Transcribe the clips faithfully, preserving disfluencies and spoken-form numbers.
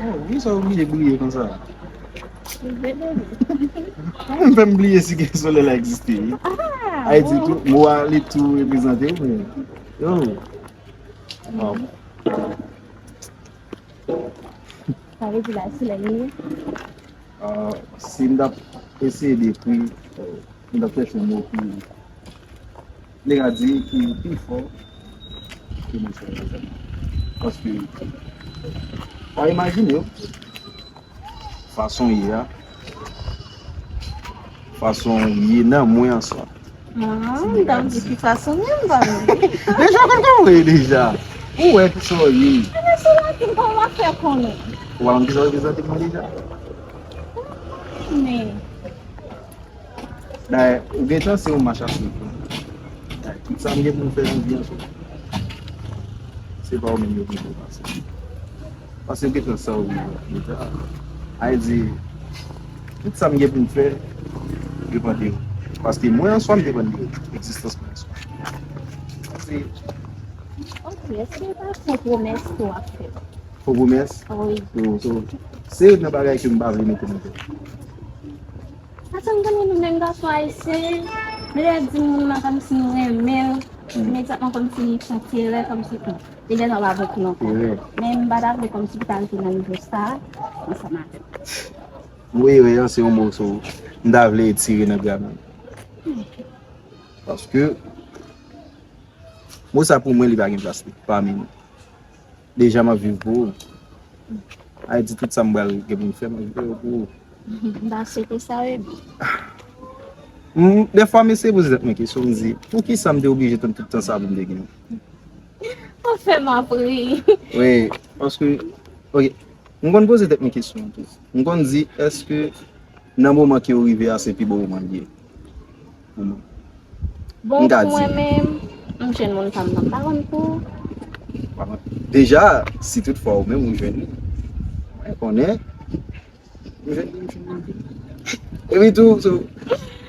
Oh, poukisa w oblije briye konsa? Ou menm fè m bliye si gen solèy la egziste, wi. Ah, Ayiti, bon. Tou, mo a, li tou reprezante, wi. Yo. Wow. Sa vle di la, solèy li. Ah, si m t ap eseye dekri, euh, m t ap chèche yon mo ki, m te ka di ki pi fò ke mo solèy la. Paske, w a imajine w, fason w ye a, fason w ye nan mwen an swa. Ah, m t ap di ki fason menm, pa menm. Deja, w konn kòman w ye deja. Ou wè ki sa w ye. Men se la ki kòman w ap fè konnen. Ou pa konn ki sa w reprezante pou mwen deja. Men. Dayè, ou gentan se yon mach a swiv. Dayè, tout sa m gen pou m fè nan vi an, se pa ou menm yo vin pase. Paske ou gentan sa ou gentan. Sa vle di, tout sa m gen pou m fè, depann de ou. Paske mwen an swa, m depann de ou. Egzistans mwen an swa. Se Ok, èske se pa fo pwomès ke w ap fè? Fo pwomès? Wi. Yo, so, se youn nan bagay ke m pa vle mete nan tèt. Paske m konnen nou menm gason ayisyen, nou lè di moun nan kòmsi nou renmen l, imedyatman kòmsi se yon erè, kòmsi, hmm, li gentan pa avèk nou ankò. Men m pa ta vle kòmsi pou ta rete nan nivo sa, ansanm avè m. Wi, wi, se yon mo, so, m ta vle etire nan gramin. Paske, mo sa pou mwen, li pa gen plas li, pami nou. Deja m ap viv pou ou. Sa vle di tout sa m pral gen pou m fè, m ap fè yo pou ou. M pa swete sa, baby. M, dèfwa, m eseye poze tèt mwen kesyon, m di, poukisa m te oblije tann tout tan sa pou m te gen ou? Ou fè m ap ri. Wi, paske, ok, m konn poze tèt mwen kesyon an tou. M konn di, èske nan moman ke w rive a, se pi bon moman l ye? Pou mwen. Bon, pou mwen menm, m jwenn moun sa m pa konn pou. Deja, si toutfwa ou menm ou jwenn li, mwen konnen, m jwenn li, m jwenn li. Epi tou, so,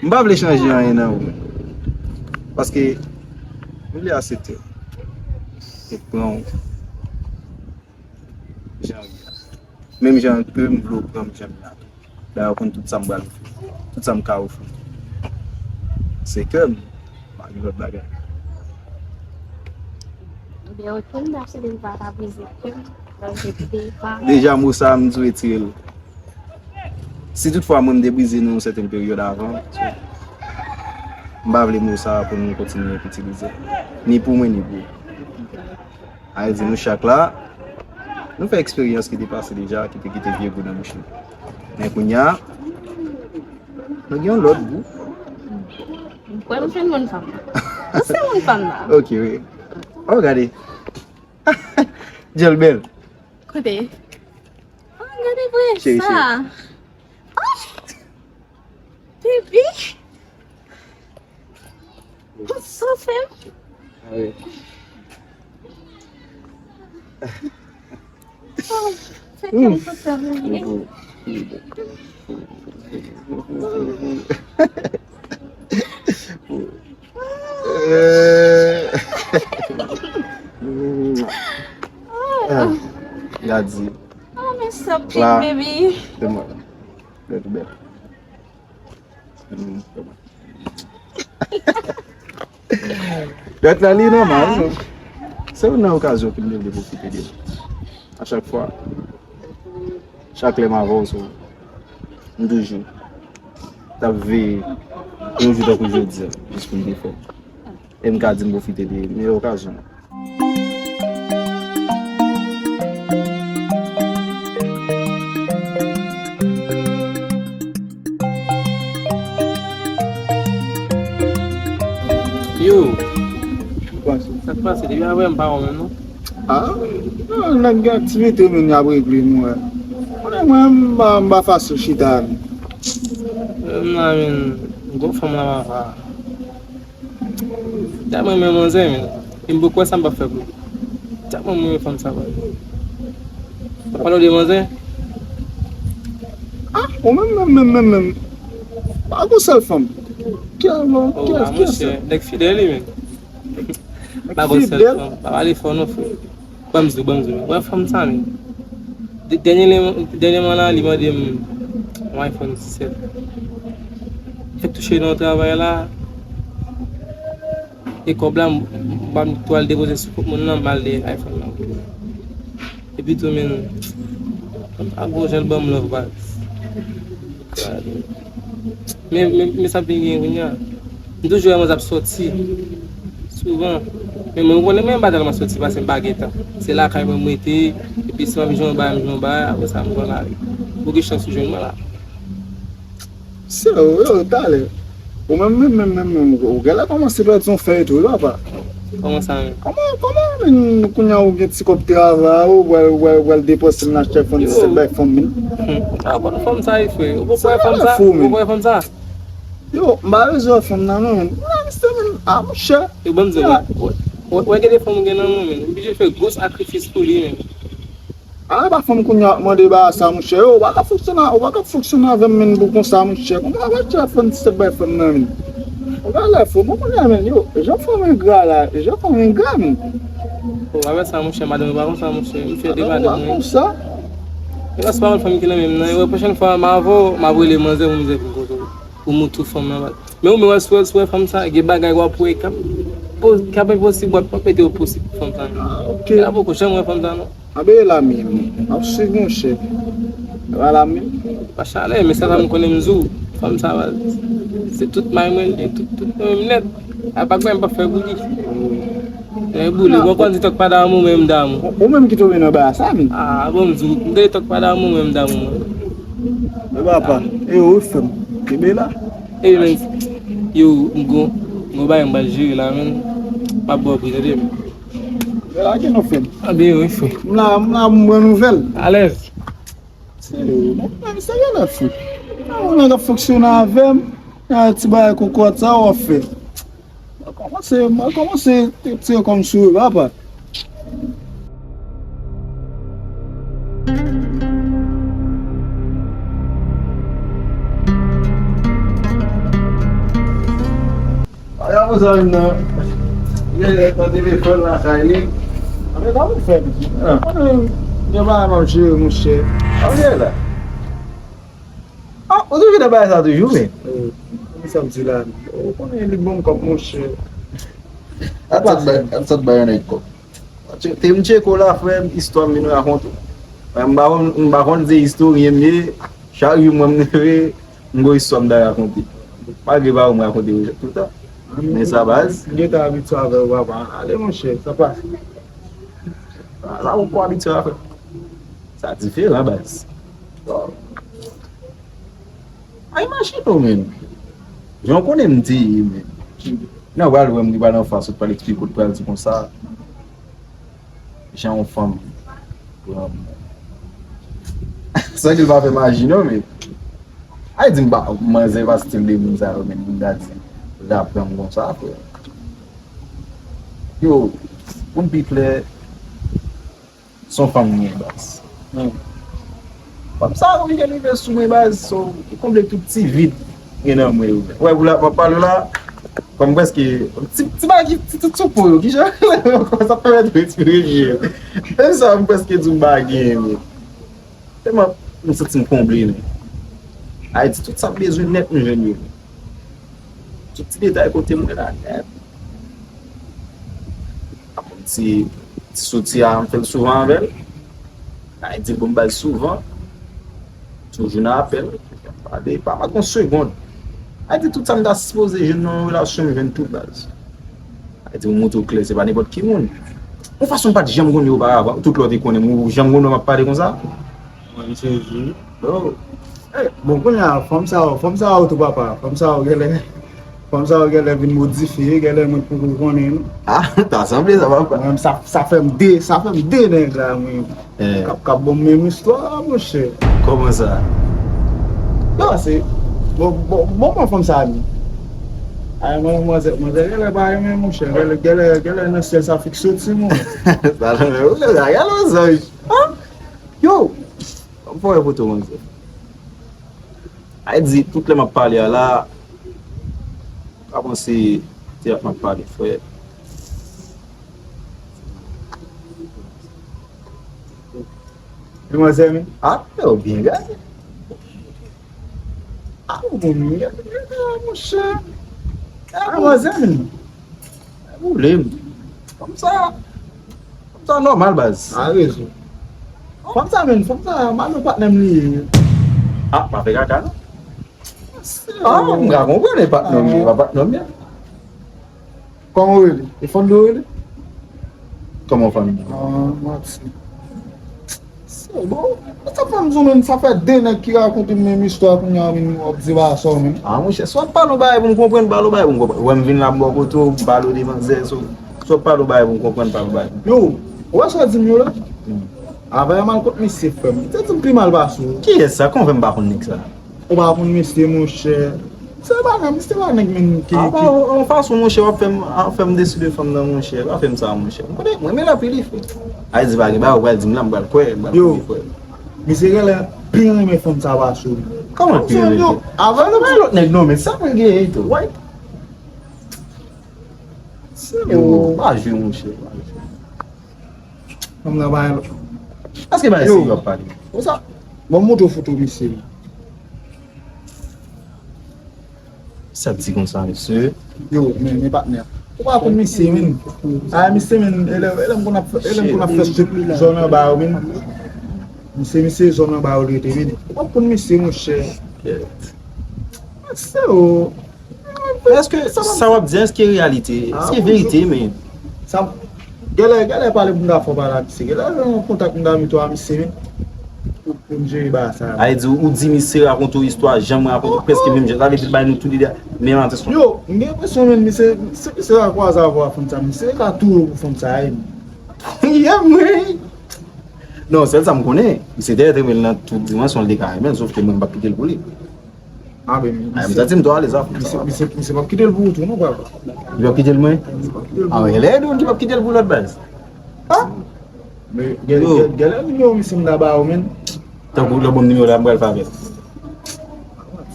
m pa vle chanje anyen nan ou menm. Paske, m vle aksepte w. E pran w jan w ye a. Menm jan ke m vle w pran m jan m ye a tou. Dayè, ou konn tout sa m pral ofri. Tout sa m ka ofri. Se kè m, pa gen lòt bagay. Ebyen, ok, m ta swete m pa ta brize kè m. Donk, se te pa. Deja, mo sa a, m tou retire l. Si toutfwa mwen m te brize nan yon sèten peryòd avan, so, m pa vle mo sa a pou nou kontinye ap itilize. Ni pou mwen, ni pou ou. Sa vle di nou chak la, nou fè eksperyans ki te pase deja, ki te kite vye gou nan bouch nou. Men kounye a, nou gen yon lòt gou. M kwè m jwenn moun pa m nan. Ou se moun pa m nan. Ok, wi. Oh, gade. Djèl bèl. Kote? Oh, gade vre sa. Cheri, cheri. Oh! Baby! Ou sa fè m? Ah wi. Oh, fè kè m kontan, baby. Ah, gad di. Oh, men so cute, baby. Lè tou bèl. Dèt la, li nòmal, non? Se youn nan okazyon ke m te vle pwofite de li. A chak fwa, chak lè m avè w, so, m toujou t ap veye yon jou tankou jodi a, jis pou m te fè. E m ka di m pwofite de meyè okazyon. Yo, sa k pase? Depi apre m pa wè w menm non. Ah, non, nèg gen aktivite men y ap regle m wè. Konnen mwen m pa, m pa fasil chita men. M la men, m gon fanm la papa. Tèlman renmen manzè men. E m poko wè sa m p ap fè pou li. Tèlman m renmen fanm sa. W ap pale de manzè? Ah, ou menm, menm, menm, menm, menm. Pa gon sèl fanm. Kiyès non? Oh, kiyès, ah, kiyès monchè, nèg fidèl li menm. Pa gon sèl fanm. Pa pale fò non frè. Ban m di w, ban m di w. Wè fanm sa men. Dènyèman la li mande m yon iPhone disèt. Fèk touche nan travay la. E kòb la, m pa m tou al depoze sou kont moun nan, m al de iPhone nan. Epi tou men, a gwo jan l ban m love baz. Men, men, men sa vin gen kounye a. M toujou wè manzè ap sòti. Souvan. Men mwen konnen mwen pa tèlman sòti paske m pa gen tan. Se lakay mwen m rete, epi si m ap jwenn yon bagay, m jwenn yon bagay, apre sa m pran lari. Ou gen chans ou jwenn mwen la. Se yo, yo, talè. Ou menm, menm, menm, menm, menm, ou genlè kòmanse pèdi yon fèy tou, wi, papa. Kòman sa menm? Kòman, kòman, menm, kounye a ou gen ti kòb travay, ou pral, pral, pral depanse nan achte fòn disèt bay fanm, menm. Hmm. Ah, bon, fanm sa, wi, frè. Ou poko wè fanm sa? Ou poko wè fanm sa? Yo, m pa bezwen wè fanm nan, non, menm. Ou la, misye, menm. Ah, monchè. Yo, ban m di w, wè, wè, wè, gen de fanm ou gen nan men, menm. Ou blije fè gwo sakrifis pou li, menm. A, pa fanm kounye a ap mande bagay sa, monchè. Yo, ou pa ka fonksyone, ou pa ka fonksyone avè m, menm, pou konsa, monchè. Kòman w ap achte iPhone disèt bay fanm nan, menm? Ou pa lè fò, bon, kounye a, menm, yo, jan fanm engra la, jan fanm engra, menm. Ou pa fè sa, monchè, madanm yo pa konsa, monchè. M fyè de madanm mwen. Konsa? E pa se pawòl fanm ki nan men m nan. E wè, pwochèn fwa, m avè w, m ap rele manzè pou m di pou m konsa. Ou moutre fanm nan bat. Men ou menm wè, si w wè, si w wè fanm sa, gen bagay w ap wè k ap, po- k ap enposib, w ap, w ap mete yo posib pou fanm sa menm. Ah, ok. La poko janm wè fanm sa non. Anben e la menm, m ap swiv monchè. E pa la menm. Pa chalè, men sa la m konnen m di w. Fanm sa, se tout may mwen, li, tout, tout mwen menm nèt. A pa gen m p ap fè pou li. E boule, bon, konn di tòk pa damou, men m damou. Ou, ou menm ki tonbe nan bagay sa menm. Ah, bon, m di w, m tande tòk pa damou, men m damou mwen. E papa, e ou fè m. Kenbe la. E men, yo, m gon, m gon bagay m pral jere la, men. M ap ba w pri, tande m. Lè la gen nou fè m. Anben wi, frè. M la, m la, m pran nouvèl. Alèz. Se, bon, men sa gen la fou. Yon nèg ap fonksyone avè m. Yon ti bagay kokòt sa w ap fè. Mwen kòmanse, mwen kòmanse tire kò m sou yo, papa. Ay, a, zanmi m nan. Genlè nan telefòn lakay li. Anben, sa pou fè, piti. Ah. Konnen gen bagay m ap jere, monchè. Anben la. Ah, ou toujou nan bagay sa toujou, men. Eh, sa m di la. Ou konnen li ban m kòb, monchè. Al sot bay, al sot bay yon nèg kòb. Te m tcheke w la, frè m, istwa m vin rakonte w. Frè m, m pa konn, m pa konn se istoryen m ye. Chak jou mwen m leve, m gon istwa m ta rakonte. Malgre pa ou m rakonte yo toutan. Men sa baz. M gentan abitye avè w, papa. Ale, monchè, sa pase. La ou poko abitye avè. Sa diferan, baz. Ay, imajine w, men. Jan w konnen m te ye, men. Nan pral wè m li pral anfas ou, pral eksplike w, pral di konsa. Jan yon fanm. Sa ki l pa fè maji non, men. Ay di m pa, manzè pa stil de moun sa yo, men moun ta di, l ta pran m konsa, frè. Yo, pou m pi klè, se yon fanm m gen, baz. Hmm. Fanm sa yo vin rive sou mwen, baz, so, li konble tout ti vid gen nan mwen yo. Wè, pou la, m ap pale w la, kòm prèske, ti, ti bagay ki, ti, ti, ti po yo, kijan, sa pèmèt respire byen. Menm sa, m prèske di w m pa genyen, men. Tèlman m santi m konble, men. Ayiti, tout sa m bezwen nèt, m jwenn yo. Tout ti detay kote m wè la nèt. Apre ti, ti soti a, m fè l souvan avè l. Ay di bon baz souvan. Toujou nan apèl. Pale, pa, pa gon segond. Ay di tout sa m ta sipoze jwenn nan yon relasyon, m jwenn tout baz. Ay di m montre w klè, se pa nenpòt ki moun. Yon fason m pa t janm konn yo oparavan. Tout lè w te konnen m, ou janm konn wè m ap pale konsa. Mwen, m sezi. Oh. Eh, bon, kounye a, fanm sa yo, fanm sa yo tou, papa. Fanm sa yo genlè. Fanm sa yo genlè vin modifye, genlè mwen poko konnen non. Ah, ta sanble sa papa. Mwen menm sa, sa fè m de, sa fè m de nèg la mwen. Eh. K ap, k ap ban m menm istwa a, monchè. Kòman sa? Yo, se, bon, bon, bon, mwen fanm sa a menm. Ay, mwen, manzè, manzè, genlè pa renmen, monchè. Genlè, genlè, genlè nan syèl sa fik soti, mwen. Sa nan men ou, genlè, genlè, zanj. Ah? Yo! Ban m fè yon foto, manzè. Ay di, tout lè m ap pale a la, pa panse se ak m ap pale, frè. Demwazèl, men. Ah, yo byen gade. Ah, ou bon, men. Monchè. Ah, demwazèl, men. Ou le m. Fanm sa, fanm sa nòmal, baz. A rezon. Fanm sa menm, fanm sa, malo patnè m li ye. Ah, pa fè kaka, non. Ah, m ka konprann, e patnè m li, e pa patnè m li. Kòman w rele? E Fando w rele? Kòman w fann? Ah, Matye. Se bon. Sa fè m di w menm, sa fè de nèg ki rakonte m menm istwa kounye a w vin w ap di bagay sa w menm. Ah, monchè, si w ap pale yon bagay pou m konprann, pale yon bagay pou m konprann. Ou wè m vin la m bò kote w, m pale w de manzè, so, si w ap pale yon bagay pou m konprann, pale yon bagay. Yo, ou wè sa w di m yo la? Hmm. Avè m al kot misye frè m. Li te di m pi mal pase w. Kiyès sa? Kòman fè m pa konn nèg sa? Ou pa konn misye, monchè. Se pa nèg, misye pa nèg menm ki, ah, pa ki yon, yon fason, monchè, w ap fè m, w ap fè m desi de fanm nan, monchè. Pa fè m sa, monchè. M konnen, mwen, men l anpil, wi, frè. Ay di pa gen bagay, ou pral di m la, m pral kwè, m pral kwè, frè. Yo, misye genlè pi renmen fanm sa pase w. Kòman l pi renmen? Yo, avè l, men lòt nèg non, men sa mwen genyen tou. Wè. Se yo, pa jwe, monchè, pa jwe. Fanm nan pa yon lòt. Èske pa eseye w ap pale? Konsa, bon, m montre w foto misye. Sa di konsa, mesye. Yo, men, men patnè. Ou pa konn misye, men. Ah, misye, men, e lè, e lè m konn ap fè, e lè m konn ap fè sou zòn anba yo, men. Misye, misye, zòn anba yo li rete, men. Ou pa konn misye, monchè. Mesye, o. Èske sa w ap di an, èske reyalite? Èske verite, men? Sa, genlè, genlè pale pou m ta fè w pale a misye. Genlè gen yon kontak m ta mete w a misye, men. Pou, pou m jere bagay sa. A vle di, ou di misye rakonte w istwa, jan mwen rakonte, prèske menm jan. Sa vle di, l bay nou tou de menm atansyon. Yo, m gen enpresyon, men, misye, se, se la kwa sa vwa fanm sa. Misye ka touye w pou fanm sa, wi. Yeah, mwen. Non, sèl sa m konnen, misye te trete l nan tout dimansyon, l te ka renmen l, sof ke mwen, m p ap kite l pou li. Ah, ben, ah, m santi m twò alèz avè sa. Misye, misye, misye p ap kite l pou ou tou, non, papa. Li p ap kite l, mwen? Li p ap kite l pou ou. Ah, men, lè e nou ki p ap kite l pou lòt baz. Ah! Men, gen, gen, gen lè nimewo misye m ta ba ou, men. Tankou lè w ban m nimewo la, m pral fè avè l.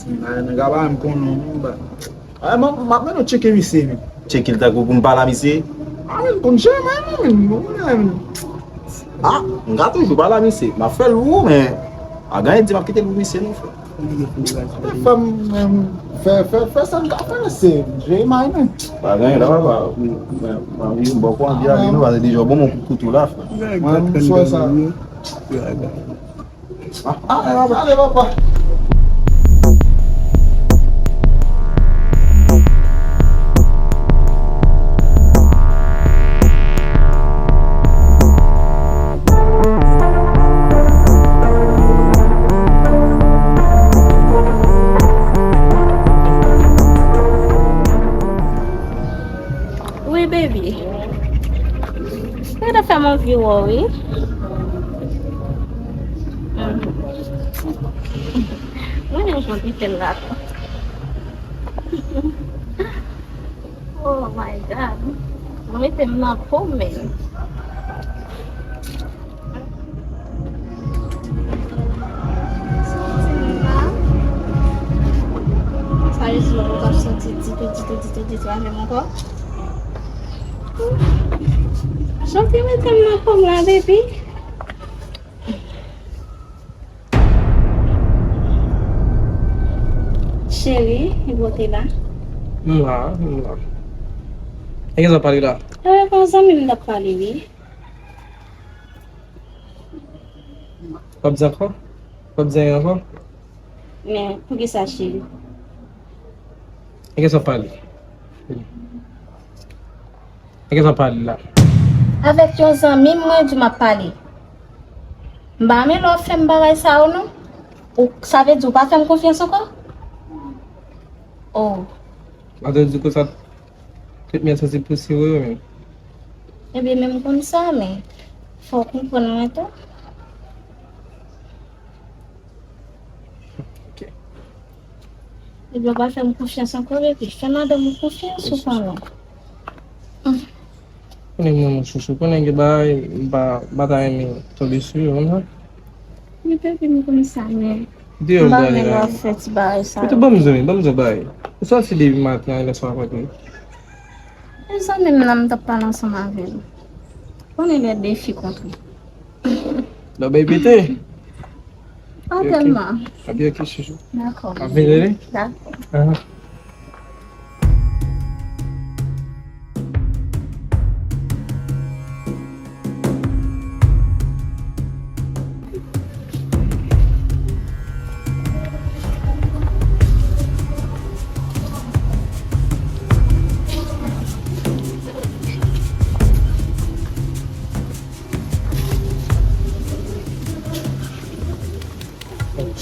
Ti nèg apa m konnen, non, ba. Ah, m ap, m ap mennen w tcheke misye, men. Tcheke l tankou pou m pale a misye? Ah, men, konn jere, men, men, men, men. Ah, m ka toujou pale a misye. M ap fè l pou ou, men pa gen anyen di m ap kite l pou misye, non, frè. Fè m, em, fè, fè, fè sa m ka fè, se jere may, men. Pa gen anyen la, papa. Mwen, mwen, mwen, m bò pou anvi ale, non, pase deja w ban mwen kout kouto la, frè. Mwen, m swè sa. Ah, ah, ale, papa. Wi, baby. Sa ta fè m anvi wè w, wi. Mhm. Mwen menm jan ki fè l la tou. Oh my God. Mwen mete m nan po menm. Sa vle di ou p ap santi ditou, ditou, ditou, ditou avè m ankò? Jan w te mete m nan po m la, baby. Cheri, e bò w te la? M la, m la. E kiyès w ap pale la? Avèk yon zanmi m t ap pale, wi. W ap di ankò? W ap di anyen ankò? Men, poukisa, cheri? E kiyès w ap pale? E kiyès w ap pale la? Avèk yon zanmi m, mwen di w m ap pale. M pa renmen lè w ap fè m bagay sa yo, non. Ou, sa vle di ou pa fè m konfyans ankò? Oh. Madanm di konsa, tout mèt santi pou siro yo menm. Ebyen, menm konn sa, men fò w konprann mwen tou. Ok. Ebyen, w pa fè m konfyans ankò, epi fè madanm ou konfyans, ou konnen. Konnen mwen, mon chouchou, konnen gen bagay, m pa, m pa ta renmen tonbe sou yo, konn sa. Men baby, m konn sa, men. Deyò m prale la. M pa renmen lè w ap fè ti bagay sa yo. Kote, ban m zòn, ban m zòn bagay. Ou sòti depi maten an, lè sa w ap rantre. Mezanmi, m nan, m t ap pale ansanm avè l. Konnen lè de fi kontre. Lè w bay pete. Pa tèlman. Ok, ok, chouchou. Dakò. Ap vini, wi? Dakò. Ahan.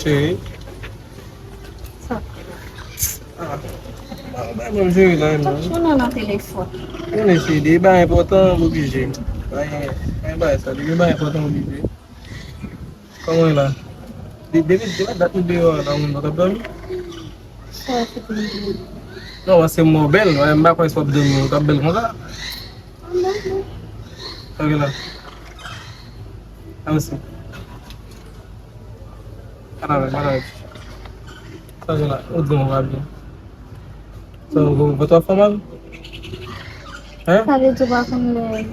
Cheri. Sa. Ah, ah, bay mwen jere la, non. Tòk sou nan telefòn. Konnen se de bagay enpòtan, m oblije. Bagay, bagay sa, de bagay enpòtan, m oblije. Kòman w ye la? De-, depi, depi dat nou deyò a la, moun nan t ap dòmi? Sa, se pou m di. Non, paske m wè w bèl, m pa kwè se w ap dòmi, w t ap bèl konsa. Ok la. Mèsi. Ann ale, ann ale. Sa gen la, ou di m ou pa byen. Sa, ou, ou, ou twò fò mal? Hein? Sa vle di ou pa konn lè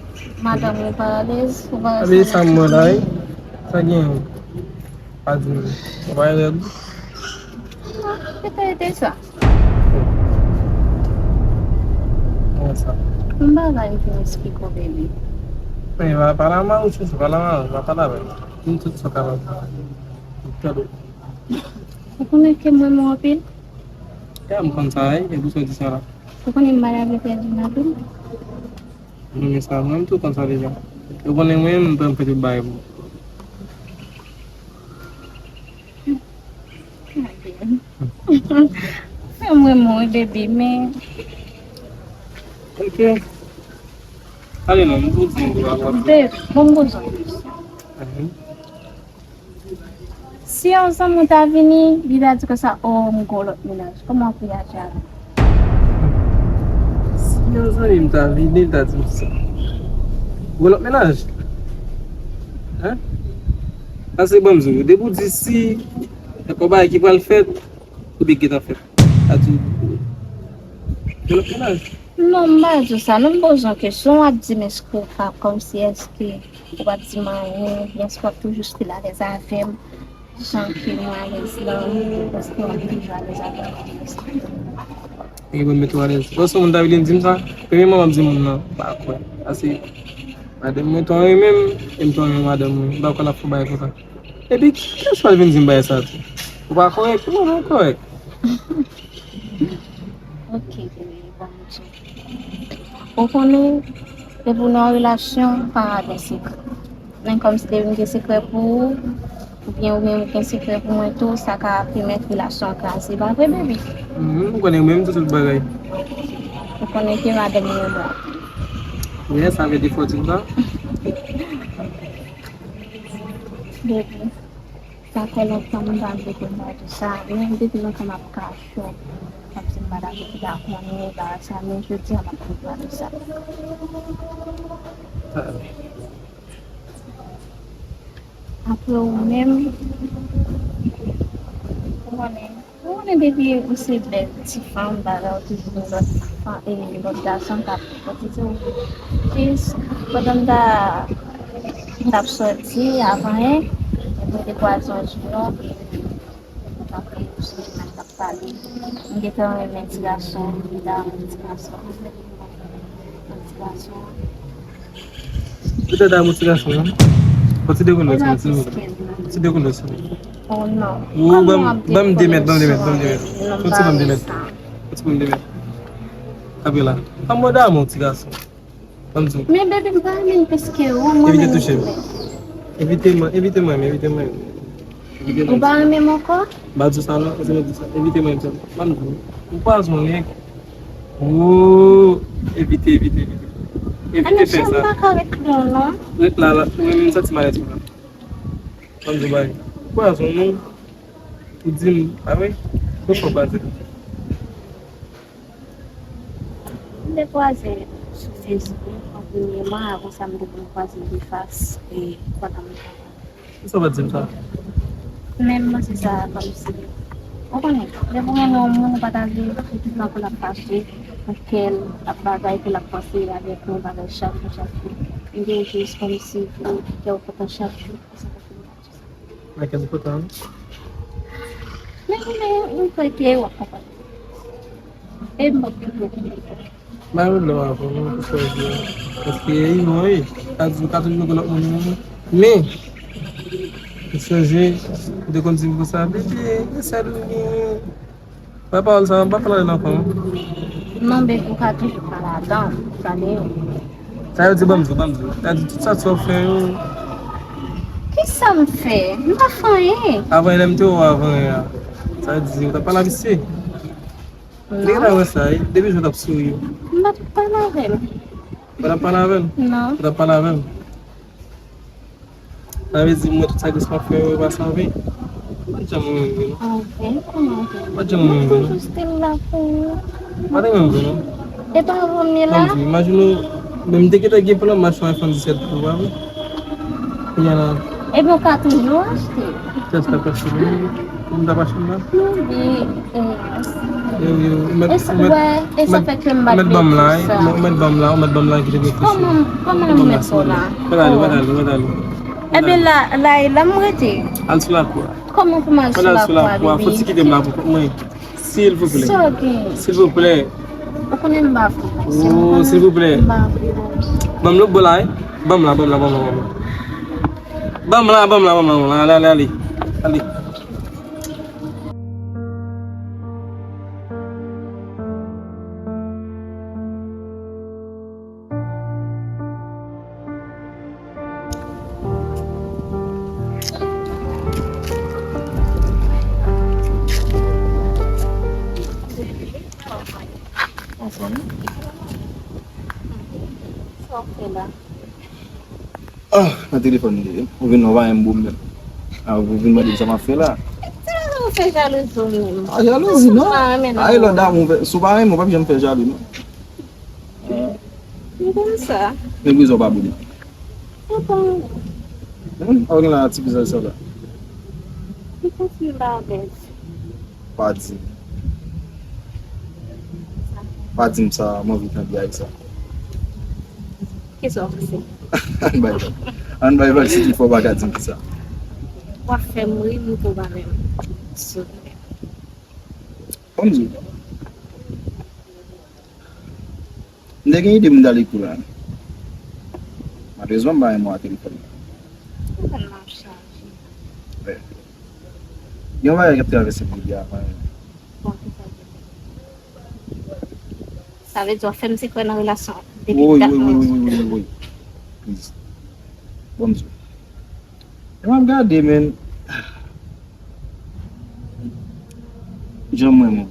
madanm ou pa alèz, ou pa... Sa vle di sa m wè la, wi. Sa gen? Pa di m. Ou pa alèz? Non, se pa ete sa. Kòman sa? M pa ka vin esplike w, baby. Men, pa, pale a mari w, chouchou, pale a mari w, pa pale avè l. Di m tout sa w kapab. Ou konnen ke m renmen w anpil? Ya, m konn sa, wi, e pou sa w di sa la. Ou konnen m malad epi anpil. M renmen sa, mwen menm tou konn sa deja. Ou konnen mwen menm, m pran fè tout bagay pou ou. Fè mwen mouri, baby, men... Ok. Ale non, m pou di m pou w ap... Babe, bon, m bezwen. Mhm. Si yon zanmi w ta vini, li ta di konsa, "Oh, m gen yon lòt mennaj." Kòman w ap reyaji avè l? Si yon zanmi m ta vini, li ta di m sa. Ou gen lòt mennaj? Hein? Paske ban m di w, depi w di si, se yon bagay ki pral fèt, oubyen ki gentan fèt. Sa di w, gen lòt mennaj? Non, m pa di w sa. Non, m poze yon kesyon, w ap di m èske w pa, kòmsi èske ou p ap di m anyen, oubyen èske w ap toujou still alèz avè m, jan ke mwen alèz lan, èske w ap toujou alèz avè m? Li ban m mete w alèz. Bon, si yon moun ta vin di m sa, premyèman, m ap di moun nan, m pa kwè. Paske madanm mwen twò renmen m, e m twò renmen madanm mwen. M pa kwè l ap fè bagay konsa. Epi, kiyès pral vin di m bagay sa tou? Ou pa kòrèk? Non, non, kòrèk. Ok, bebe, bon, Dye. Ou konnen, depi w nan yon relasyon, pa gen sekrè. Men kòmsi depi m gen sekrè pou ou, oubyen ou menm ou gen sekrè pou mwen tou, sa ka pèmèt relasyon an kraze, pa vre, baby? Mhm, m konnen ou menm tou tout bagay. Ou konnen ke madanm mwen bon. Yes, sa vle di fò di m sa. Baby, sa fè lontan m pa vle konn bagay sa, men depi lontan m ap kache w, m ap di m pa dakò, m pa konnen bagay sa, men jodi a m ap konn pale sa. Apre ou menm, ou konnen, ou konnen depi ou se bèl ti fanm, bagay ou toujou gen lòt fanm, e lòt gason k ap pwofite w. Jis pandan m ta, m t ap sòti, avan, hein, mwen te kwaze yon jenòm, epi m t ap pale. M gentan renmen ti gason, m gentan renmen ti gason. Renmen ti gason. Ou te damou ti gason an? Fò ti dekoule sou li, ti dekoule sou li. Oh non. Ou ban m, ban m de mèt, ban m de mèt, ban m de mèt. Fò ti ban m de mèt. Fò ti ban m de mèt. Apre la. Kòman w damou ti gason? Ban m di w. Men baby, m pa renmen l plis ke ou, mwen menm. Evite touche m. Evite mwen, evite mwen, evite mwen. Ou pa renmen m ankò? M pa di w sa non, se mwen di sa. Evite mwen, evite mwen. Ban m di w. Ou pwazon, nèg. Oh, evite, evite, evite. Evite fè sa. Ann, m pa ka ret non, non. Ret la, la. Mwen menm, m santi malèz pou la. Ban m di w bagay. Pwazon non. Ou di m, a wi? Ou fò pwazon. M te kwaze l sou Facebook, an premyèman, avan sa m te konn kwaze l de fas, e, pandan m travay. Kisa w pa t di m sa? Men m panse sa kòmsi, ou konnen, lè pou renmen yon moun, ou pa ta vle li toujou nan pou l ap fache, pou kè l ap bagay, pou l ap panse avèk yon bagay chak jou, chak jou. M te jis kòmsi vle kè w kontan chak jou. Like as button. Men, men, mwen kwè ke w ap konprann. E m p ap regrete. Mwen lè w avan, non, pou chwazi. Paske, e non, e. Ka di, ou ka toujou gen lòt moun, non. Men, ou chanje, ou te konn di m konsa, bebe, e sèl ou gen. Wè pawòl sa, m pa pale nan fanm. Non, baby, ou ka toujou pale adan, pale. Sa yo di, ban m di w, ban m di w. Sa di, tout sa w fè yo. Kisa m fè? M pa fè anyen. Avan lè m te wè w avan yè a. Sa di, ou t ap pale a misye. Non. Li gentan wè sa, wi. Depi jou w t ap souri. M pa t ap pale avè l. Ou pa t ap pale avè l? Non. Ou t ap pale avè l? Sa vle di, mwen, tout sakrifis m ap fè yo, yo pa san ven. Ou pa t janm renmen m vre, non. An ven? Kòman ven? Ou pa t janm renmen m vre, non. Mwen toujou still la pou ou. Ou pa t renmen m vre, non. E pa avan m ye la? Ban m di, imajine w, men m te gentan gen plan m achte yon iPhone disèt pou ou, pa vre? Kounye a la. Ebyen, ou ka toujou achte. Tèt la pase, non. Ou m t ap achte m la? Non, men, eh, Yo, yo, ou mèt, e sa, ou mèt, wè, e sa fè ke m pa t vle di sa. Ou mèt ban m la, ou mèt ban m la, ou mèt ban m la, kite m reflechi. Kòman, kòman m mèt ba w la? Mèt ale, mèt ale, mèt ale. Ebyen, la, la, e la m rete. Al sou lakou a. Kòman pou m al sou lakou a, baby? Fò w kite m la pou kont mwen. Silvouplè. Sa w gen? Silvouplè. Ou konnen m pa vle. Oh, silvouplè. M pa vle. Ban m lòt bò la, wi. Ban m la, ban m la, ban m la, ban m la. Ban m la, ban m la, ban m la, ban m la. Ale, ale, ale. Ale. Anfòm, wi. Sa w ap fè la? Ah, nan telefòn li ye. Ou vin nan vay m boum menm. Ah, ou vin mande m sa m ap fè la. Ti bagay ou fè jalouzi w menm. Ah, jalouzi, non. Ou pa renmen non. Ah, e lòt damou, si w pa renmen, w p ap janm fè jalou, non. M konn sa. Men bizou pa boule. Ou pa renmen. Hmm, ou gen la ti bizou sa la. M konfime ba bèz. Pa di m. Pa di m sa, m anvi tande ay sa. Kisa w panse? Ann bay vag. Ann bay vag, si toutfwa w pa ka di m kisa. W ap fè m ri, m tou pa menm. Silvouplè. Ban m di w. M te gen ide m t ale kou la. Malerezman, m pa gen mwa telefòn nan. Telefòn nan ap chaje. Wè. Gen yon bagay k ap travèse m depi avan. Bon, kisa w te fè? Sa vle di w ap fè m sekrè nan relasyon an depi dat mwen. Wi, wi, wi, wi, wi, wi. Please. Ban m di w. Lè m ap gade, men, jan m renmen w,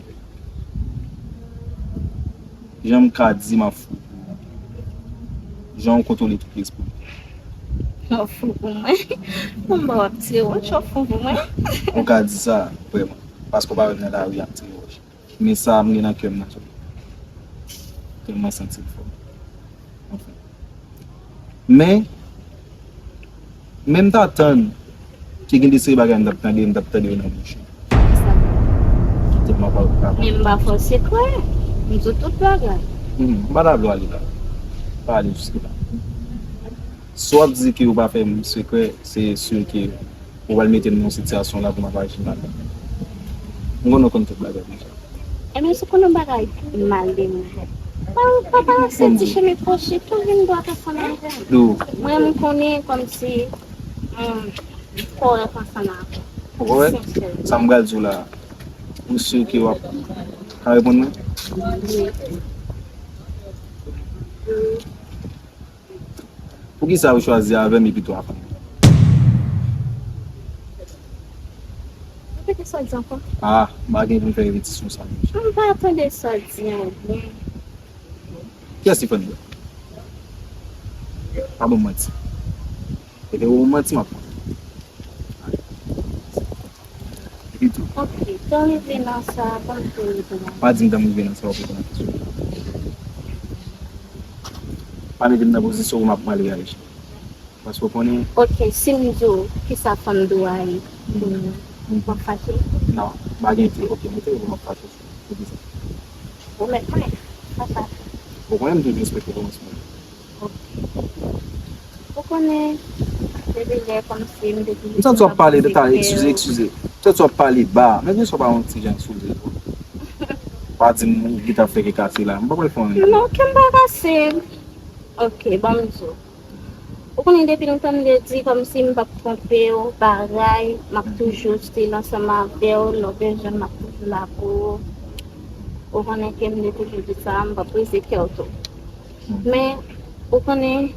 jan m ka di m ap fou pou ou, jan w kontwole tout lespri m. W ap fou pou mwen? Bon, m pa w ap tire wòch, w ap fou pou mwen? Ou ka di sa, vrèman, paske w pa wè m nan lari ap tire wòch. Men sa m gen nan kè m nan tou. Kè mwen santi l fò. Anfen. Men, men m ta tann ke gen de seri bagay m t ap tande, m t ap tande yo nan bouch ou. Sa. Kite m ap pale. Men m pa fè w sekrè. M di w tout bagay. Hmm, m pa ta vle w ale la. Pa ale jiske la. Si w ap di ke w pa fè m sekrè, se si ke ou pral mete m nan yon sitiyasyon la pou m ap aji mal. M konnen w konn tout bagay deja. Ebyen, si w konn yon bagay mal de mwen, pa, pa, pa lase ti chemen kwochi, tou vin dwat ansanm avè m. Mwen, m konnen kòmsi, hmm, m kòrèk ansanm avè w. Ou kòrèk? Sensè. Sa m pral di w la, ou si ke w ap ka reponn mwen? Wi. Poukisa ou chwazi avè m epi tou avè m? Repete sa w di ankò. Ah, m pa gen pou m fè repetisyon sa. M pa tande sa w di an byen. Kiyès ki fann dlo a? Pa ban m manti. Epi ou manti m ap pran. Epi tou. Ok, tan rive nan sa, ban m tou rive nan. Pa di m tan m rive nan sa, w ap reponn a kesyon. Pa mete m nan pozisyon pou m ap mal reyaji. Paske w konnen. Ok, si m di w, kisa fann dlo a ye? Ou ap fache? Non, pa gen, ok, mete w m ap fache. Poukisa? Ou mèt mwen, papa. Ou konnen m toujou respekte kòmansman. Ok. Ou konnen, depi lè kòmsi m te toujou. M santi w ap pale de ta, eskize, eskize. M santi w ap pale ba. Men byen si w pa yon ti jan sou zye tou. Pa di m ou ki t ap fè kè kase la. M pa pral fè anyen. Non, kè m pa kase. Ok, ban m di w. Ou konnen depi lontan m te di kòmsi m p ap twonpe w, bagay, m ap toujou still ansanm avè w, lè w bezwen m ap toujou la pou ou. Ou konnen ke m te toujou di sa, m p ap brize kè w tou. Men, ou konnen,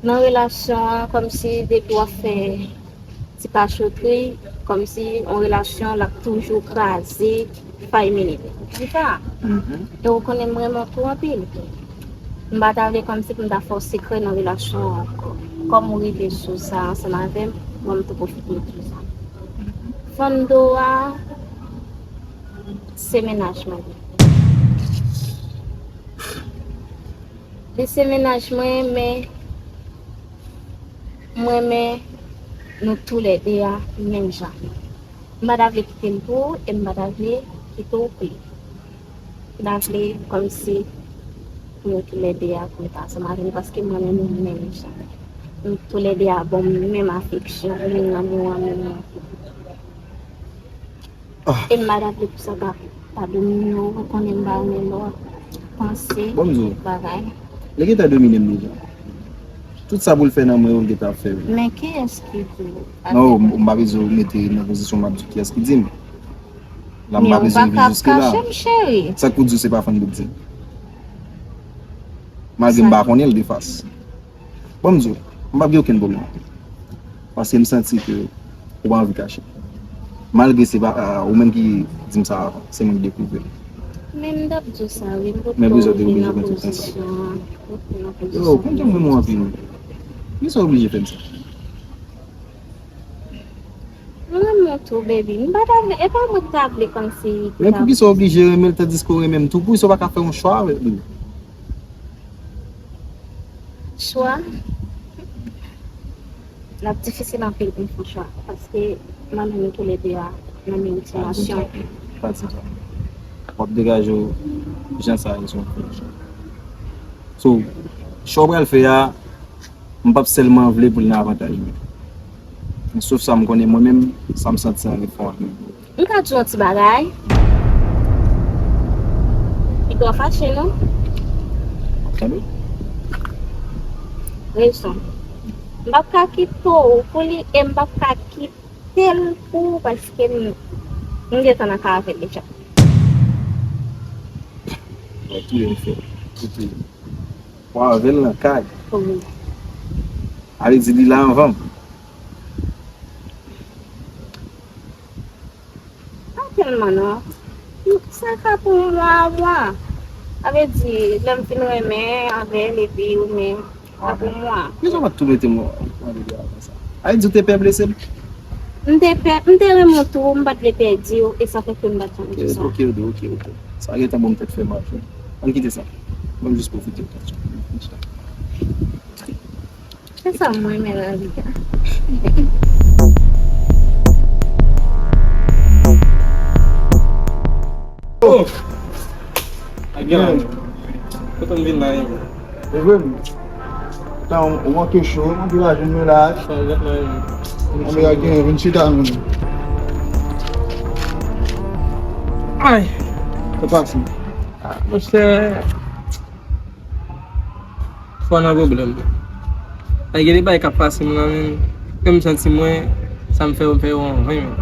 nan relasyon an, kòmsi depi w ap fè ti pachotri, kòmsi yon relasyon l ap toujou kraze, fay minit. Ou konprann sa? E ou konnen m renmen w tou anpil. M pa ta vle kòmsi pou m ta fè w sekrè nan relasyon an ankò. Kòm ou rive sou sa ansanm avè m, mwen m tou pwofite di w sa. Fann dlo a, se mennaj mwen. Li se mennaj mwen, men m renmen nou toulède a menm jan. M pa ta vle kite l pou ou e m pa ta vle kite w pou li. M ta vle kòmsi pou nou toulède a pou nou ta ansanm avè nou paske m renmen nou menm jan. Nou toulède a ban m menm afeksyon, menm lanmou an, menm lanmou. E m pa ta vle pou sa ta, ta domine w, ou konnen m pa renmen lè w ap panse bagay. Bon, m di w, li gentan domine m deja. Tout sa pou l fè nan mwen yo, l gentan ap fè yo. Men kiyès ki di w? Non, m pa bezwen mete nan pozisyon m ap di w kiyès ki di m. La, m pa bezwen rive jiske la. Sa k pou di w se pa fann boulding. Malgre m pa konnen l de fas. Bon, m di w, m p ap gen okenn pwoblèm. Paske m santi ke ou pa anvi kache. Malgre se pa, ah, ou menm ki di m sa avan, se mwen ki dekouvri l. Men m t ap di w sa, wi, m potko rive nan pozisyon an. Yo, kontan m renmen w anpil. Poukisa w oblije fè m sa? M renmen w tou, baby. M pa ta vle, e pa mwen ki ta vle kòmsi. Men poukisa w oblije renmen l tandiske w renmen m tou? Poukisa w pa ka fè yon chwa avèk li? Chwa? L ap difisil anpil pou m fè yon chwa. Paske m renmen nou toulède a nan menm dimansyon. Pa di sa. W ap degaje w jan sa ye sou yon chwa. So, chwa w pral fè a, m p ap sèlman vle pou l nan avantaj mwen. Men sof sa m konnen mwen menm, sa m santi an refò ak mwen. M ka di w yon ti bagay? Piga w fache, non? Tande? Rezon. M p ap ka kite w pou li e m p ap ka kite l pou ou paske m, m gentan nan kay avè l deja. Ou touye m fè. Ou touye m. Ou avè l nan kay. Wi. Sa vle di li la anvan m. Pa tèlman non. Sa ka pou yon mwa, mwa. Sa vle di, lè m fin renmen avè l epi ou menm, sa pou yon mwa. Kisa w pa t tou mete m an de avan sa? Sa vle di w te pè blese m? M te pè, m te renmen w tou, m pa t vle pèdi w, e sa fè ke m pa t janm di sa. Ok, ok, ok, ok. Sa gentan bon m tèt fè mal. Ann kite sa. Mwen jis pwofite. Se sa mwen renmen nan vi a. Oh! Kote m vin la, yo? E vre, m. Tan ou manke cho, ou manke raje m la. Sa, jèt la, yo. Mwen la gen, vin chita, mwen. Ay! Sa pase. Ah, monchè. Fò nan pwoblèm. Ay, gen de bagay k ap pase m nan, men, men m santi mwen, sa m fè yo, m fè yo an ven, men.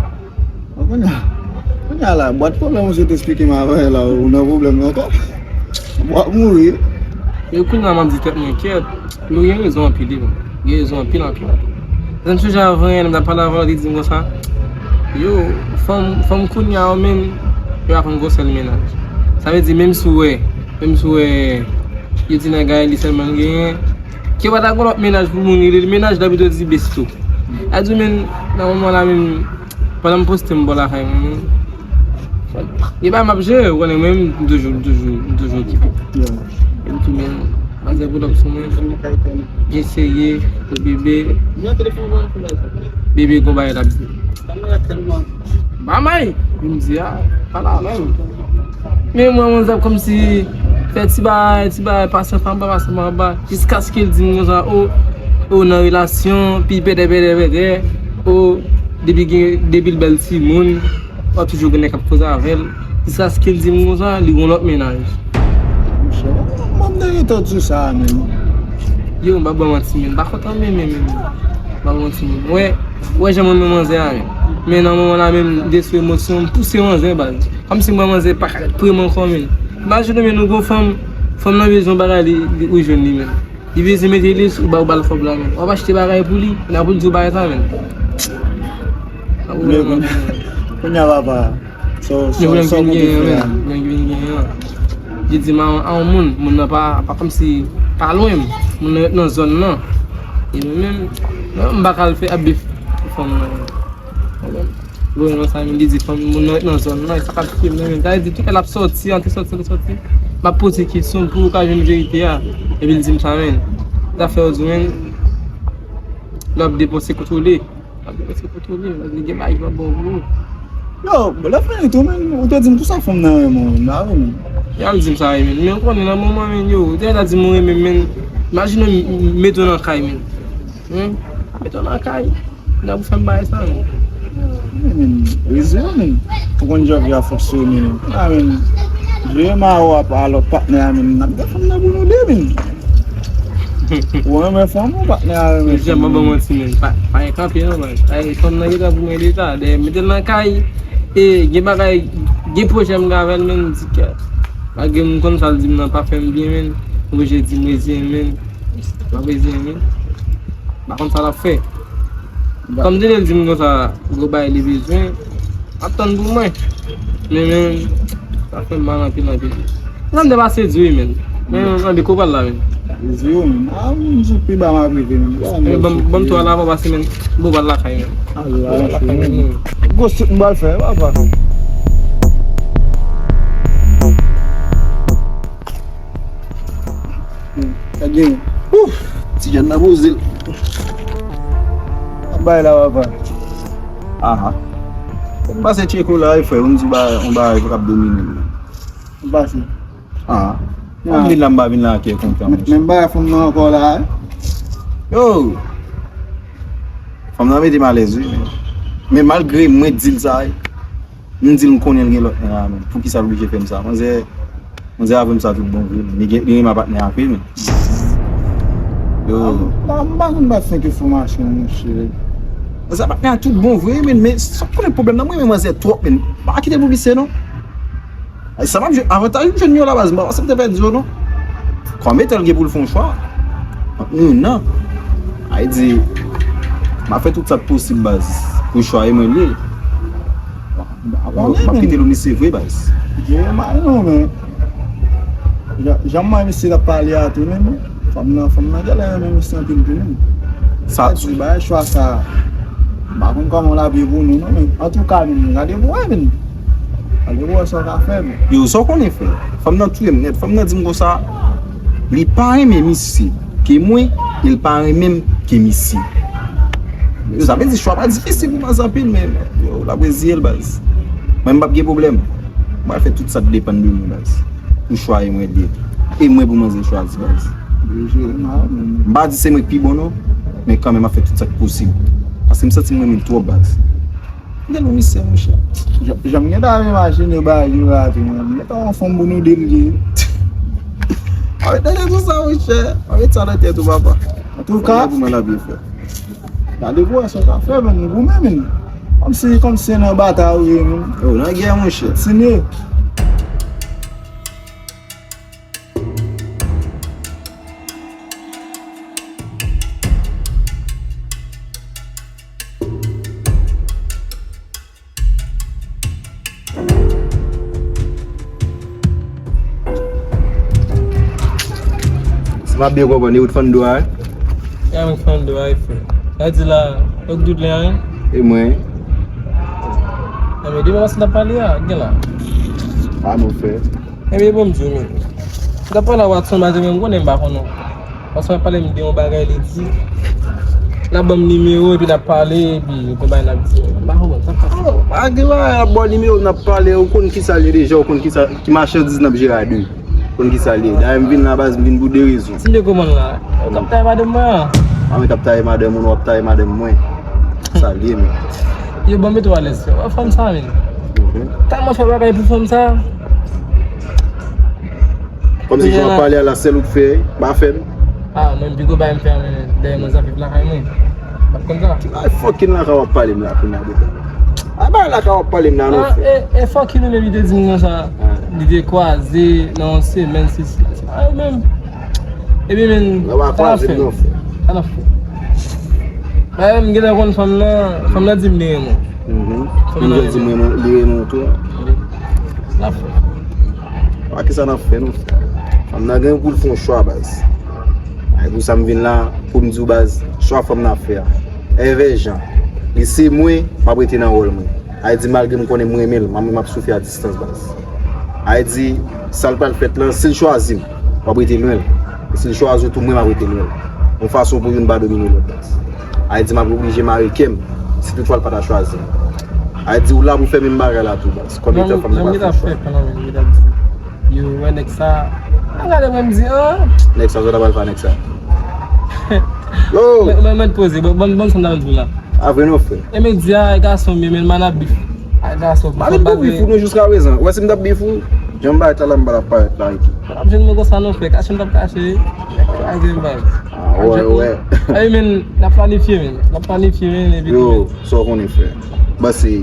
Bon, kounye a, kounye a la, bwat pwoblèm ou sot esplike m avan la, ou nan pwoblèm ankò. W ap mouri. E kounye a, m ap di tèt mwen, kèt, nou gen rezon anpil, wi. Gen rezon anpil, anpil, anpil. Lè m sonje avan yè, lè m t ap pale avè w, li di m konsa, yo, fanm, fanm kounye a yo menm, yo pa konn gwosè l mennaj. Sa vle di, menm si w wè, Menm si w wè, yo di nèg la, li sèlman l genyen. Ke w pa ta gon lòt mennaj pou moun rele l mennaj, la pito di besto. A di w, men, nan moman la menm, pandan m poste m bò lakay mwen menm. E pa m ap jere, ou konnen mwen menm, m toujou, m toujou, m toujou okipe. M tou men, manzè pull up sou mwen. Byen serye, bebe. Bebe gon bagay l ap di. Ba may! Vin di a, pa la menm. Men mwen, mwen, sa kòmsi fè ti bagay, ti bagay, pase anba, pase anba, jiskaske l di m konsa, o, o, nan relasyon, pi pèdè, pèdè, pèdè, o, depi gen, depi l bèl timoun, w ap toujou gen nèg k ap koze avè l. Jiskaske l di m konsa, li gon lòt mennaj. Monchè, mwen, mwen te gentan di sa, menm. Yo, m pa ban manti, menm. M pa kontan, menm, menm, menm. M pa ban manti, menm. Wè, wè jan mwen, mwen, manzè a, menm. Men nan moman la, menm, m te sou emosyon, m pouse manzè, baz. Kòmsi m wè manzè pa ka ret pre m ankò, menm. Imajine, menm, nou gon fanm, fanm nan bezwen bagay, li, li, ou jwenn li, menm. Li bezwen mete li sou, ou ba, ou ba l kòb la, menm. W ap achte bagay pou li, nan pou l di w bagay sa, menm. Nan pou Men l, kounye a, papa, sa, sa, Men sa w konte fè a? Pwoblèm ki vin genyen an. Li di m a, a yon moun, moun nan pa, pa kòmsi, pa lwen m. Moun nan ret nan zòn nan. E mwen menm, mwen, m pa ka al fè ap bif pou fanm nan. Bon, nan sa menm, li di fanm, moun nan ret nan zòn nan, e sa k ap fè m nan menm. Sa vle di, tout lè l ap sòti, antre sòti, antre sòti, m ap poze kesyon pou yo ka jwenn verite a. Epi l di m sa, menm. Zafè yo di, menm, lè w ap depanse, kontwole. L ap depanse, kontwole. Li gen bagay ki pa bon pou ou. Yo, lè fini tou, menm, ou te di m konsa fanm nan renmen w, menm, la, menm. Y al di m sa, menm. Men ou konnen nan moman, menm, yo, ou te la di m ou renmen m, menm. Imajine w m, m mete w nan kay, menm. Menm, mete w nan kay. Nan pou fè m bagay sa, menm. Men, men, reziye w, men. Ou konn jan vi a fonksyone, men. A, men, jere mawo a pa lòt patnè a, men. N ap gen fanm nan pou nou de, men. Ou renmen fanm ou, patnè a renmen fanm. Jan m ban manti, men. Pa, pa gen kanpe, non, men. Ay, fanm nan gentan pou mwen deja. Dèyè, mete l nan kay. E, gen bagay, gen pwojè m gen avè l, men, m di kè. Malgre m konn sa l di m nan pa fè m byen, men. M oblije di m reziye m, men. M ap reziye m, men. M pa konn sa l ap fè. Kòm Daniel di m konsa, gwo bagay li bezwen, ap tann pou mwen. Men, men, sa fè m mal anpil, anpil. Sa m te pase di wi, men. Men, men, men, de ko pral la, men. Di wi, men. A, m di pi ba m ap rive, men. Men, ban m, ban m tou al avan pase, men. Bon, pral lakay, men. Bon, pral lakay, men. Gwo sot m pral fè, papa. Sa gen. Ouf, ti jèn nan poze l. Bay la, papa. Aha. M pase tcheko la, wi, frè, m di ba, yon bagay pou k ap domine m. M pase. Aha. Ah. M vin la, m pa vin la ak kè kontan, monchè. Menm bagay fanm nan ankò la, wi. Yo! Fanm nan mete m alèz, wi, men. Men malgre mwen di l sa, wi. M di l m konnen l gen lòt nèg la, men. Poukisa l oblije fè m sa? Manzè, manzè avè m sa tout bon vre, men. Li gen, li renmen patnè a vre, men. Yo. M pa, m pa konn bat senk enfòmasyon, monchè. Manzè patnè a tout bon vre, men, men sa konnen pwoblèm nan, mwen renmen manzè twòp, men. M pa kite l pou misye, non. Ay, sa m ap jwenn, avantaj m jwenn yo la, baz, m pa panse m te pèdi yo, non. Kòm etan l gen pou l fè yon chwa ant nou youn nan, ay di, m ap fè tout sa k posib, baz, pou chwa e mwen l ye. M ap kite l misye vre, baz. Jeremie, non, men. Jan, jan m wè misye t ap pale a tou, men, fanm nan, fanm nan genlè renmen misye anpil tou, men. Sa di, bay chwa sa, m pa konn kòman l ap ye pou nou, non, men. Antouka, men, gade pou wè, men. Gade pou wè sa w ka fè, men. Yo, sa w konnen, frè? Fanm nan touye m nèt. Fanm nan di m konsa, li pa renmen misye ke mwen, e l pa renmen m ke misye. Yo, sa vle di chwa pa difisil pou baz anpil, men, yo, l ap reziye l, baz. Mwen, m p ap gen pwoblèm. Mwen fè tout sa k depann de mwen, baz. Pou chwa e mwen de. E mwen pou manzè chwazi, baz. M pa di se mwen k pi bon, non. Men kanmenm, m ap fè tout sa k posib. Paske m santi m renmen l twòp, baz. Gade yon misye, monchè. Jan, jan m gentan ap imajine bagay yo la tou, mwen. M gentan yon fanm pou nou de l ye. A, men tande tout sa, monchè. A, met sa nan tèt ou, papa. Antouka, pou mwen la byen fè. Gade pou wè sa w ka fè, men, nou goumen, men. Kòmsi, kòmsi se nan batay ou ye, men. Yo, nan gè, monchè. Kontinye. M ap byen konprann, e ou t fann do a, wi? Ya, mwen fann do a, wi, frè. Sa di la, ou t dout lè a, wi? E mwen? Enben, depi maten n ap pale a, gen la. A non, frè. Enben, bon, m di w, men. M t ap pale a Watson, baz, men m konnen m pa konnen w. Watson ap pale m de yon bagay, li di, l ap ban m nimewo, epi n ap pale, epi yon bagay n ap di. M pa konprann, sa k pase? Oh, pa gen bagay, l ap ba w nimewo, n ap pale, ou konn kisa l ye deja, ou konn kisa, ki machandiz n ap jere a de. Konn kisa l ye. Dayè, m vin la, baz, m vin pou de rezon. Si m te konprann la, w t ap taye madanm mwen an. A, mwen t ap taye madanm ou, w ap taye madanm mwen. Sa l ye, men. Yo, ban m mete w alèz, frè. Wè fanm sa, men. Mhm. Tèlman fè bagay pou fanm sa. Kòmsi jan w ap pale a la, sèl ou k fè, pa fè m. A, mwen, pi gwo bagay m fè a, men, dèyè mwen, sa viv lakay mwen. W ap konn sa. Ay, fucking lakay w ap pale m la, kounye a, de. Ay, bay lakay w ap pale m la, non, frè. E, e fucking ou menm, li te di m konsa. Li te kwaze nan yon semèn, se sila. Se pa yo menm. Epi, men, sa n ap fè? Sa n ap fè? Bagay, m gentan konn fanm nan, fanm nan di m li renmen w. Mhm. Fanm nan di m li renmen w tou. N ap fè. Pa kisa n ap fè, non, frè? Fanm nan gen pou l fè yon chwa, baz. Ay, pou sa m vin la, pou m di w, baz, chwa fanm nan ap fè a. Èvè jan. Li se mwen, m ap rete nan wòl mwen. Ay di, malgre m konnen m renmen l, m ap, m ap soufri a distans, baz. Ay di, sa l pral fèt lan, si l chwazi m, w ap rete lwen l. E si l chwazi w tou, mwen, m ap rete lwen l. Yon fason pou youn pa domine lòt, baz. Ay di, m ap oblije mare kè m, si toutfwa l pa ta chwazi m. Ay di, ou la pou fè menm bagay la tou, baz. Konbyen tan fanm nan pral fè chwa? Yo, wè nèg sa. Mwen gade mwen, m di, ah. Nèg sa, sa ta pral fè nèg sa. Yo! Mwen, mwen, mwen poze, bon, bon, bon, sa m ta di la. A vre non, frè. E medya, e gason, men, men, man ap bif. A gason, man ap bif ou, nou jiska prezan. Wè, si m t ap bif ou, jan m bay talè m pa t ap parèt la, epi. Ap jwenn mwen konsa non, frè. Kache m t ap kache. Kraze m bay. Ah, wè, wè. Ay, men, n ap planifye, men. N ap planifye, men, epi yo, sa w konnen, frè. Baz, se,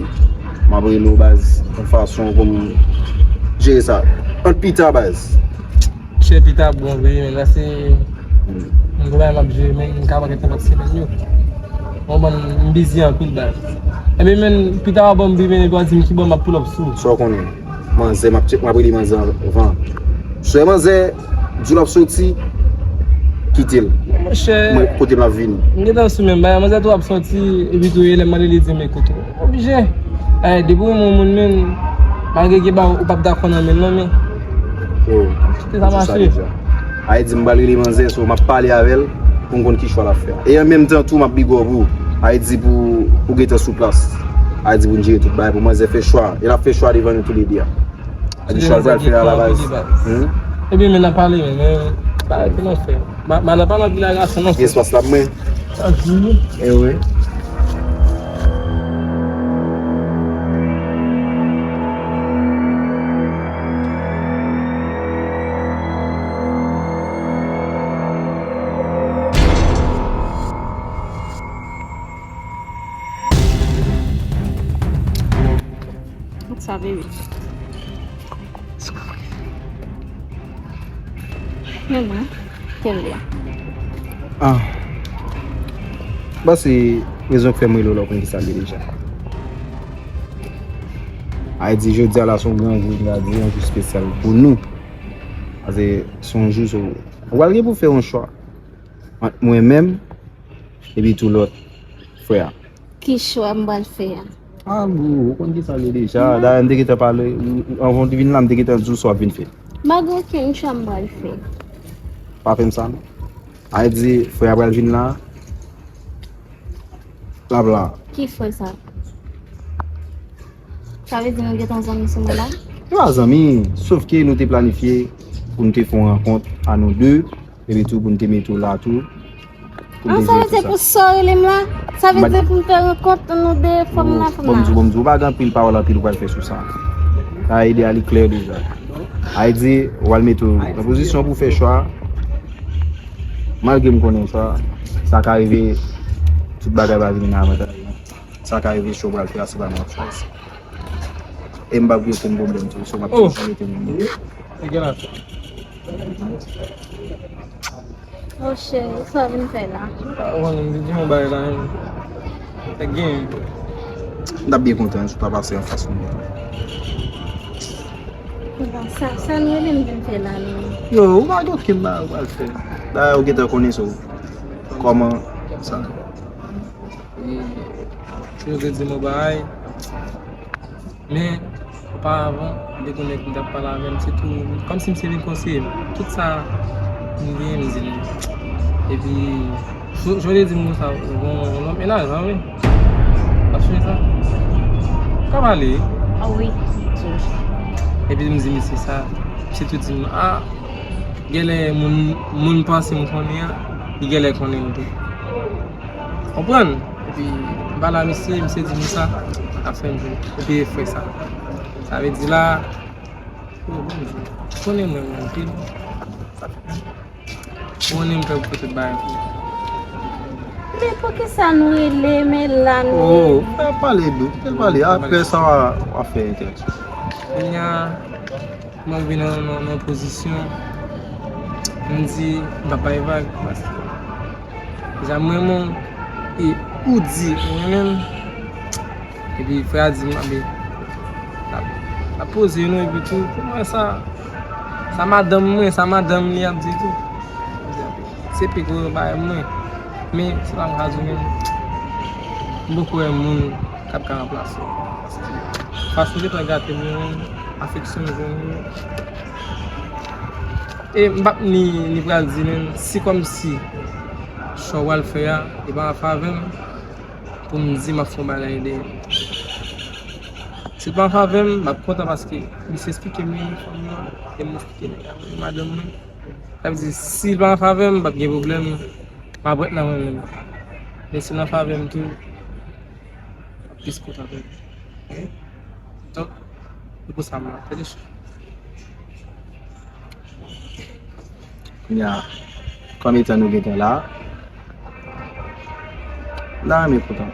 m ap rele w, baz, yon fason pou m jere sa. Ant pita, baz. Chè, pita bon vre, men la se, hmm, yon bagay m ap jere, men m ka manke nenpòt semèn yo. Bon, bon, m bizi anpil, baz. Ebyen, men, pita w ap ban m vre, men epi w ap di m ki bò m ap pull up sou. Sa w konnen. Manzè, m ap tchek, m ap rele manzè anvan. Sou manzè, di w l ap soti, kite l. Monchè, mwen, kote m ap vini. M gentan sou menm bagay, manzè tou ap soti, epi tou, e lè m mande li, li di m, ekout, oblije. Ay, depi w renmen yon moun, men, malgre gen bagay ou p ap dakò nan men l, non, men. Oh, se sa mache. Ay di m pral rele manzè, so m ap pale avè l pou m konn ki chwa l ap fè. E an menm tan tou, m ap big up ou. Ay di pou, pou gentan sou plas. Ay di pou n jere tout bagay, pou manzè fè chwa. E l ap fè chwa devan nou toulede a. Ay di chwa l pral fè a la baz. Hmm? Ebyen, men n ap pale, men, men, bagay pou nou fè. Ma, ma nan pa nan vila gason, non. Espas la mwen. Sa di. E wi. Sa, baby. Men mwen, kèl la. Ah. Bon, se rezon k fè m rele w la, ou konn ki sa l ye deja. Ay di jodi a la se yon gran jou, m ka di yon jou espesyal pou nou. Paske se yon jou, se, ou pral gen pou fè yon chwa ant mwen menm epi tou lòt frè a. Ki chwa m pral fè a? Ah, bro, ou konn ki sa l ye deja. Dayè, m te gentan pale, anvan w te vin la, m te gentan di w sa w ap vin fè. M pa gen okenn chwa m pral fè. Pa fè m sa, non. Ay di, frè a pral vin la. L ap la. Ki frè sa? Sa vle di nou gentan zanmi sou mwen la? Nou pa zanmi, sòf ke nou te planifye pou nou te fè yon rankont a nou de. Epi tou pou n te mete w la tou. Pou n te jere tout sa. An, sa vle di pou sa w rele m la? Sa vle di pou n fè rankont nou de fanm la, fanm la. Bon, m di w, bon, m di w, ou pa gen anpil pawòl anpil ou pral fè sou sa. Sa ide a li klè deja. Ay di, w al mete w nan pozisyon pou w fè chwa. Malgre m konnen sa, sa ka rive, tout bagay pa vin nan avantaj. Sa ka rive, chwa w pral fè a, se pa mwen w ap chwazi. E m p ap gen okenn pwoblèm tou, so m ap toujou rete menm. Oh, cheri, sa w vin fè la? Ah, ou konnen m te gen yon bagay la, men. Te gen. M t ap byen kontan si w ta pase anfas mwen. Bon, sa, sa nou rele m vin fè la, non? Yo, ou pa gen okenn bagay ou pral fè. Dayè, ou gentan konnen, so, kòman sa? E, si yo te di m yon bagay, men, oparavan, m te konnen ke m t ap pale avè l, se tou, kòmsi misye vin konseye m. Tout sa m gen, m di l. Epi, jodi, jodi di m konsa, bon, yon lòt mennaj, pa vre? W ap sonje sa? Ka pale. Ah wi, sonje. Epi m di misye sa, misye tou di m, ah, genlè moun, moun panse m konnen an, li genlè konnen m tou. Konprann? Epi, m pale a misye, misye di m sa, ap fè m jwe. Epi, frè sa. Sa vle di la, oh, Bondye, konnen mwen, mwen, anpil. Sa fè. Konnen m fè pou tout bagay pou ou. Men poukisa nou rele, men la nou... Oh, fè pale dou, fè pale. Apre sa, w a, w a fè entèvyou. Kounye a, mwen vin nan, nan, nan pozisyon, m di, m p ap bay vag, paske deja m renmen w, e ou di ou renmen m, epi frè a di m, anben, l ap, l ap poze nou, epi tou, pou mwen sa, sa madanm mwen, sa madanm li ap di tou. Se pi gwo bagay mwen. Men, se pa m ka di w menm. M poko wè moun k ap ka ranplase w. Paske fason w gentan gate m yo, afeksyon m jwenn yo. E m p ap ni, ni pral di menm, si kòmsi chwa w pral fè a, e pa an favè m, pou m di m ap fè yon bagay dèyè. Si l pa an favè m, m ap kontan paske misye eksplike m fanm nan, e m eksplike nèg la, madanm mwen. Sa vle di, si l pa an favè m, m p ap gen pwoblèm, m ap ret nan mwen menm. Men si l an favè m tou, m ap plis kontan toujou. Donk, se pou sa m la. Tande chè. Kounye a, kòm etan nou gentan la, la, men kontan.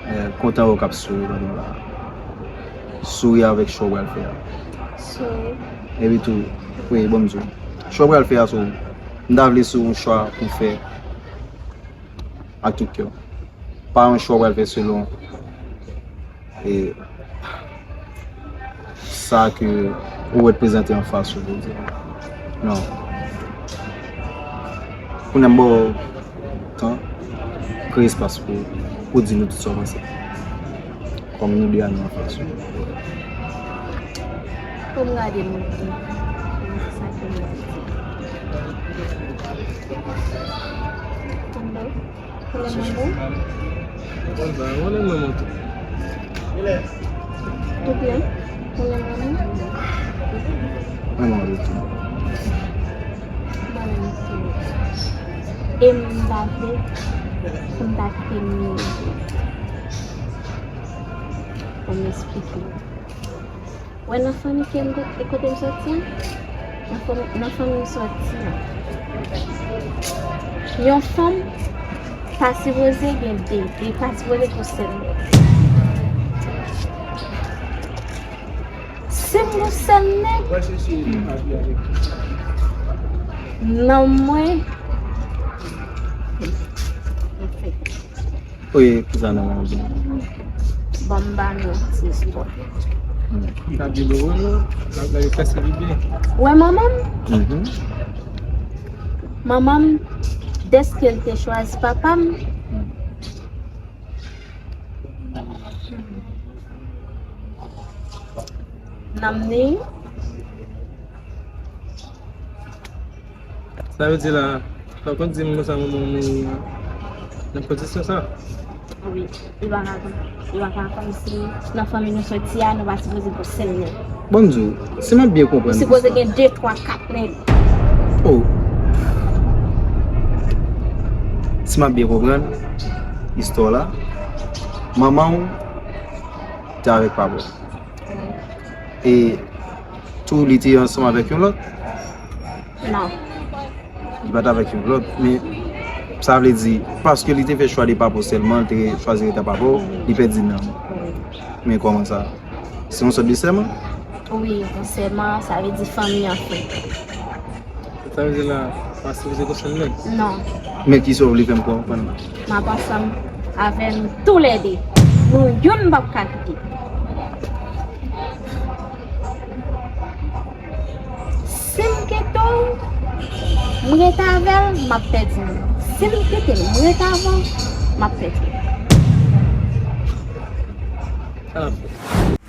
Eh, kontan wè w k ap souri pandan w la. Souri avèk chwa w pral fè a. Souri. Epi tou, wi, bon, m di w. Chwa w pral fè a, so, m ta vle se yon chwa pou w fè ak tout kè w. Pa yon chwa w pral fè selon, e, sa ke ou wè t prezante anfas ou, jodi a. Non. Kounye a m ba w tan, kreye espas pou, pou di nou tout sa w panse. Kòm nou de a nou anfas ou. Pou m gade moun ki, ki sa ke m di. Hello. Hello, maman. Ou byen? Ou byen, maman? Mwen mande tou. Mwen menm tou. E m pa vle pou m ta kite m pou m eksplike. Wè nan fanmi ke m, e kote m soti an, nan fanmi, nan fanmi m soti an, yon fanm pa sipoze gen de, e pa sipoze gen yon sèl nèg. Si m gen yon sèl nèg, nanm mwen, Wi, kisa nan men w di? Bon, m ba nou yon ti istwa. N ap di nou, wi, non. N ap gade fè se li byen. Wè manman m? Mhm. Manman m, dèske l te chwazi papa m, nanm ni, Sa vle di la, w ap konn di m konsa manman w mouri nan kondisyon sa? Wi, li pa ka konn. Li pa ka konn si nan fanmi nou soti a, nou pa sipoze gen sèl nèg. Bon, m di w, si m ap byen konprann. Nou sipoze gen de, twa, kat nèg. Oh. Si m ap byen konprann istwa w la, manman w te avèk papa w. E tou li te ansanm avèk yon lòt? Non. Li pa t avèk yon lòt, men sa vle di, paske li te fè chwa de papa w sèlman, li te chwazi ret ak papa w, li pèdi nanm. Wi. Men kòman sa? Se yon sòt de sèman? Wi, yon sèman, sa vle di fanmi anfen. Sa vle di la, pa sipoze gen sèl nèg? Non. Men kisa w vle fè m konprann la? M ap ansanm avè n toulède. Nou youn p ap ka kite. Si m kite w, M rete avè l, m ap pèdi l. Si m kite l, m rete avè l, m ap pèdi l. Sa n ap fè?